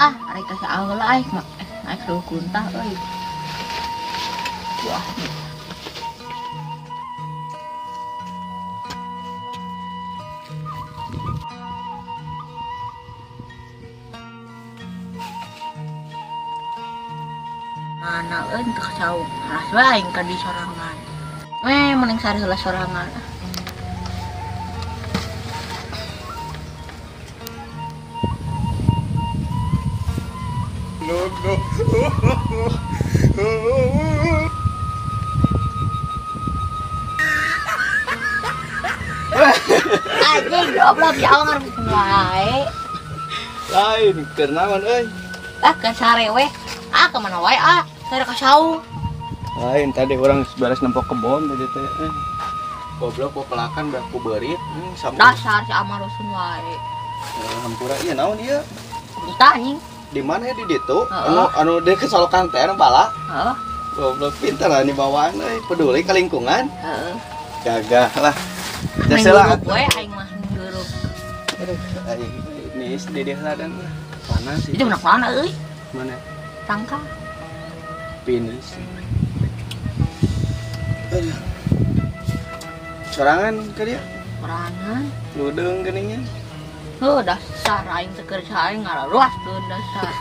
Ah, arek ka saheula aing mah naik reuh kuntah euy. Wah. Mana euy teu saung. Haras we aing ka di sorangan. Mending sare heula sorangan. No, no. Anjing goblok jauh wae. Lain keur naon euy? Ah, ke sare we. Ah, ka mana wae ah? Sare ka saung. Lain tadi orang beres nempok kebon tadi teh. Goblok pelakan baku beurit sama. Dasar si Amar rusun wae. Hampura ieu naon ieu? Entah anjing. Di mana ya di ditu? Anu anu dia kesolokan teh anu bala. Heeh. Goblok pintar lah ini bawaan euy, peduli ke lingkungan. Heeh. Gagah lah. Jasa lah we aing mah ngeurup. Aduh, aing nis di dieu ladang lah. Panas sih. Itu mana mana euy? Mana? Tangka. Pinis. Aduh. Sorangan ke dia? Sorangan. Ludeung geuning nya. Heuh, dasar aing teu keur aing ngararuaskeun dasar.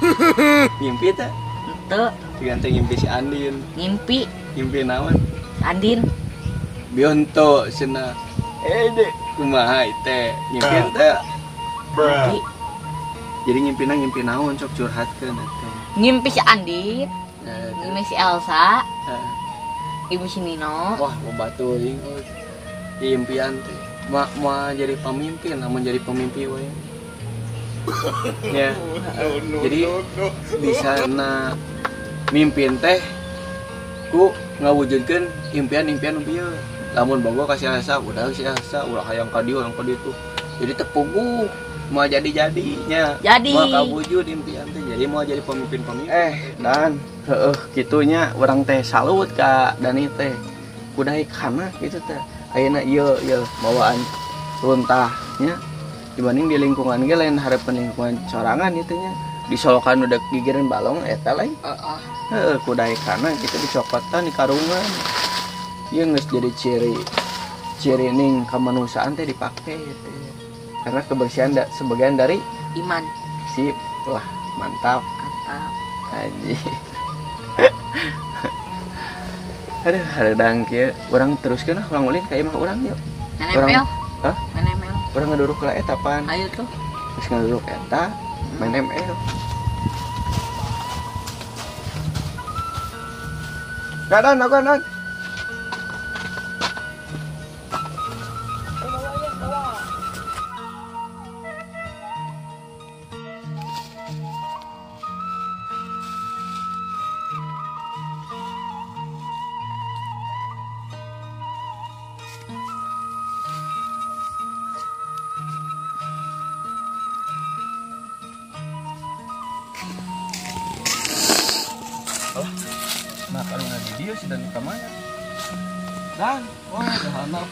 Ngimpi teh? Henteu. Diganti ngimpi si Andin. Ngimpi. Ngimpi naon? Andin. Bionto cenah. Dek, kumaha teh? Ngimpi teh? Ngimpi. Jadi ngimpina ngimpi naon sok curhatkeun teh. Ngimpi si Andin. Ngimpi si Elsa. Ngimpi si Nino. Wah, loba teuing euy. Impian teh. Mau jadi pemimpin, namun jadi pemimpi we. Ya. Jadi bisa na mimpin teh ku ngawujudkeun impian-impian nu bieu. Lamun bogo ka si Elsa, udah si Elsa ulah hayang ka dieu, hayang ka ditu. Jadi tepuguh mau jadi-jadinya. Jadi. Mau kawujud impian teh, jadi mau jadi pemimpin-pemimpin. Dan heueuh kitunya urang teh salut ka Dani teh. Kudaik kana kitu teh. Ayeuna ieu ieu bawaan runtahnya dibanding di lingkungan ge lain harapan lingkungan sorangan ieu teh nya. Disolokan udah gigireun balong eta lain. Heeh. Heueuh kudaik kana kitu dicokotan di karungan. Ieu geus jadi ciri ning kemanusiaan teh dipake teh. Karena kebersihan sebagian dari iman. Sip lah, mantap. Mantap. Haji. Aduh, hareudang kieu. Urang teruskeun lah, urang ulin ka imah urang yuk. Main ML. Hah? Main ML. Urang ngaduruk lah eta pan. Ayo tuh. Terus ngaduruk eta, main ML. Gadan, aku dan. Nah, kalau nggak di dia sudah di mana? Dan, wah, udah anak.